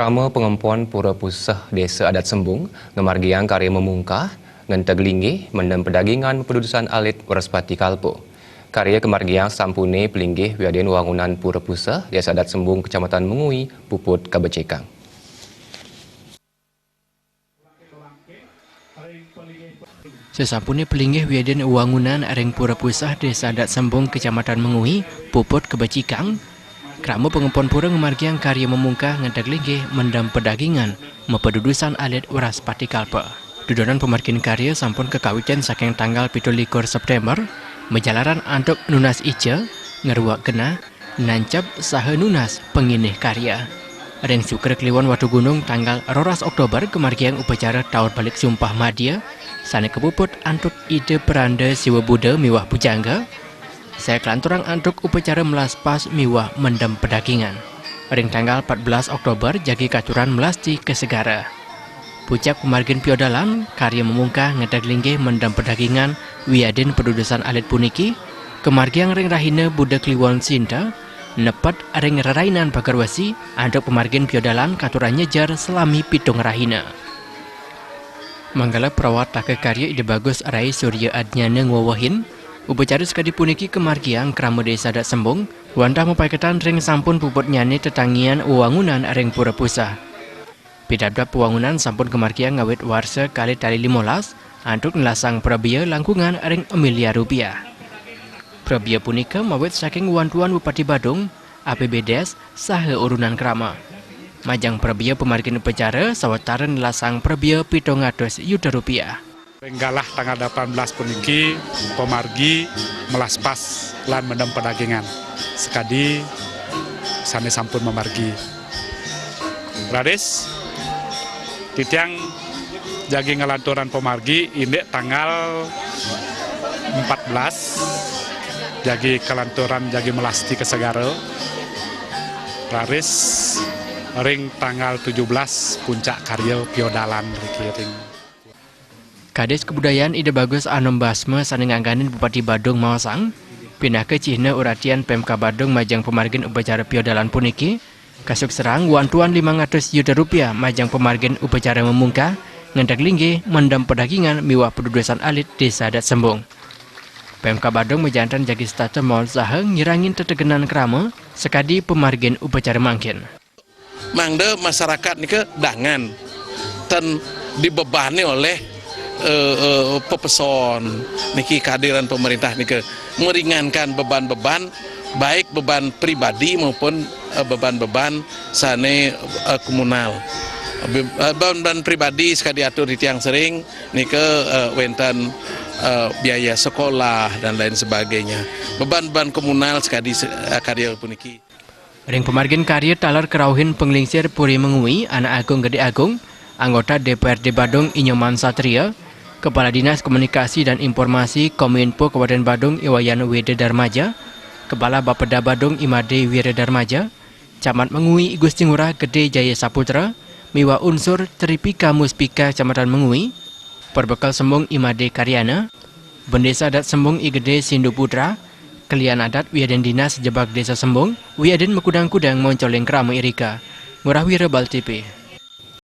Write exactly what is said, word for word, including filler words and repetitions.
Krama pengempon Pura Puseh Desa Adat Sembung ngamargiang karya mamungkah, ngenteg linggih, mendem pedagingan mapadudusan alit Wraspati Kalpa. Karya kamargiang sampune pelinggih wiadin wangunan Pura Puseh Desa Adat Sembung Kecamatan Mengwi puput kabecikang. Sasampune pelinggih wiadin wangunan ring Pura Puseh Desa Adat Sembung Kecamatan Mengwi puput kabecikang, krama pengempon pura ngamargiang karya mamungkah ngenteg linggih mendem pedagingan mapadudusan alit Wraspati Kalpa. Dudonan pamargin karya sampun kakawitin saking tanggal pitu likur September, majalaran antuk nunas ica, ngruwek genah, nancep saha nunas panginih karya. Ring Suker Kliwon Watugunung tanggal roras Oktober kamargiang upacara taur balik sumpah madya, sane kapuput antuk Ida Peranda Siwa Buddha miwah pujangga, sane kalanturang antuk upacara melaspas miwah mendem pedagingan. Ring tanggal empat belas Oktober jagi katuran melasti ka segara. Pucap pamargin piodalan, karya mamungkah ngenteg linggih mendem pedagingan wiadin padudusan alit puniki, kamargiang ring rahina Buddha Kliwon Sinta, nepet ring rerainan Pagar Wesi, antuk pamargin piodalan katuran nyejar salami pitung rahina. Manggala prawataka karya Ida Bagus Rai Surya Adnyana ngwewehin, upacara sakadi puniki kamargiang krama Desa Adat Sembung, wantah mapaiketan ring sampun puputnyane tetangian wewangunan ring Pura Puseh. Pidabdab wewangunan sampun kamargiang ngawit warsa kalih tali limolas, antuk nelasang prabea langkungan ring miliar rupiah. Prabea punika mawit saking wantuan Bupati Badung, A P B Des, saha urunan krama. Majeng prabea pamargin upacara sawatara nelasang prabea pitung atus yuta rupiah. Ring galah tanggal delapan belas puniki, pamargi melaspas lan mendem pedagingan. Sakadi sane sampun mamargi. Raris, titiang jagi ngalanturang pamargi indik tanggal empat belas, jagi kalanturang jagi melasti ka segara. Raris, ring tanggal tujuh belas puncak karya piodalan riki ring Kadis Kabudayaan Ida Bagus Anom Basma sane ngangganin Bupati Badung maosang, pinaka cihna uratian Pemkab Badung majeng pamargin upacara piodalan puniki, kasukserang wantuan limang atus yuta rupiah majeng pamargin upacara mamungkah, ngenteg linggih, mendem pedagingan miwah padudusan alit Desa Adat Sembung. Pemkab Badung majanten jagi setata maol saha ngirangin tetegenan krama sakadi pamargin upacara mangkin. Mangda masyarakat nika dangan, ten dibebani oleh, eh, eh, pepeson niki, kehadiran pemerintah nika meringankan beban-beban, baik beban pribadi maupun, eh, beban-beban sane, eh, komunal. Be-, eh, beban-beban pribadi sakadi atur titiang sering nika, eh, wenten, eh, biaya sekolah dan lain sebagainya. Beban-beban komunal sakadi se-, eh, karya puniki. Ring pamargin karya taler karauhin panglingsir Puri Mengwi, Anak Agung Gede Agung, anggota D P R D Badung I Nyoman Satria, Kepala Dinas Komunikasi dan Informasi Kominfo Kabupaten Badung I Wayan Wira Darmaja, Kepala Bapeda Badung I Made Wira Darmaja, Camat Mengwi I Gusti Ngurah Gede Jaya Saputra, miwah unsur Tripika Muspika Kecamatan Mengwi, Perbekel Sembung I Made Karyana, Bendesa Adat Sembung I Gede Sindu Putra, Kelian Adat wiadin Dinas Jebag Desa Sembung, wiadin makudang-kudang moncoling krama irika. Ngurah Wira, Bali T V.